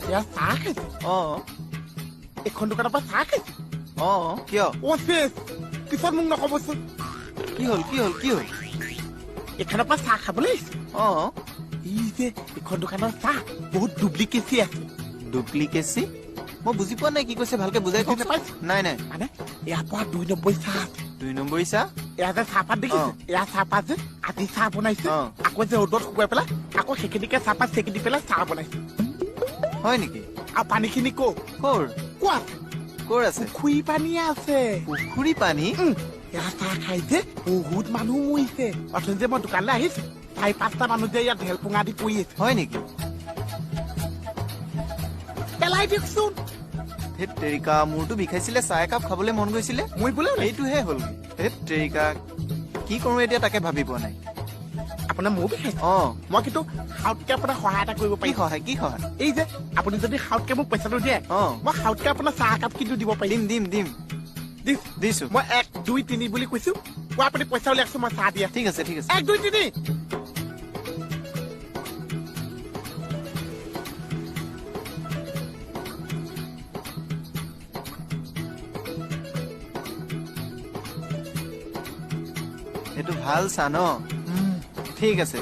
এয়া চাহ খাইছে? অ। এইখন দোকানৰ পৰা চাহ খাইছে? অ, কিয়? অ চেচ, পিছত মোক নক'বচোন। কি হ'ল, কি হ'ল, কি হ'ল? এইখনৰ পৰা চাহ খাবলৈ আহিছে? অ। এই যে এইখন দোকানৰ চাহ বহুত ডুপ্লিকেচি আছে। ডুপ্লিকেচি? মই বুজি পোৱা নাই, কি কৈছে ভালকে বুজাই বুজি কওকচোন। নাপাইছে? নাই নাই। মানে ইয়াৰ পৰা 2 নম্বৰী চাহ আছে। 2 নম্বৰী চাহ? এয়া যে চাহপাত দেখিছে, অ। এয়া চাহপাত যে আজি চাহ বনাইছে, অ। আকৌ যে ৰ'দত শুকুৱাই পেলাই আকৌ সেইখিনিকে চাহপাত চেকি দি পেলাই চাহ বনাইছে। হয় নেকি? আৰু পানীখিনি কৰ? কৰ? কৰ আছে? কৰ আছে? পুখুৰী পানী আছে। পুখুৰী পানী? এয়া চাহ খাই যে বহুত মানুহ মৰিছে। অথনি যে মই দোকানলৈ আহিছো, 4-5টা মানুহ যে ইয়াত ঢেলপুঙা দি পৰি আছে। হয় নেকি? পেলাই দিয়কচোন। ধেত তেৰিকা, মূৰটো বিষাইছিলে, চাহ একাপ খাবলৈ মন গৈছিলে, মৰিবলৈ ওলাইছে। এইটোহে হ'লগে। ধেত তেৰিকা, কি কৰো এতিয়া তাকে ভাবি পোৱা নাই। আপোনাৰ মূৰ বিষাইছে? অ। মই কিন্তু সাউতকে আপোনাক সহায় এটা কৰিব কি পাৰিম। সহায়, কি সহায়? এই যে আপুনি যদি সাউতকে মোক পইচাটো দিয়ে, অ। মই সাউতকে আপোনাৰ চাহ একাপ কিন্তু দিব পাৰিম। দিম, দিম, দিম। দিছো। দিছো। মই 1 2 3 বুলি কৈছো, কোৱা আপুনি পইচা উলিয়াইছো, মই চাহ দিয়া। ঠিক আছে, ঠিক আছে। 1 2 3। এইটো ভাল চাহ ন? ঠিক আছে।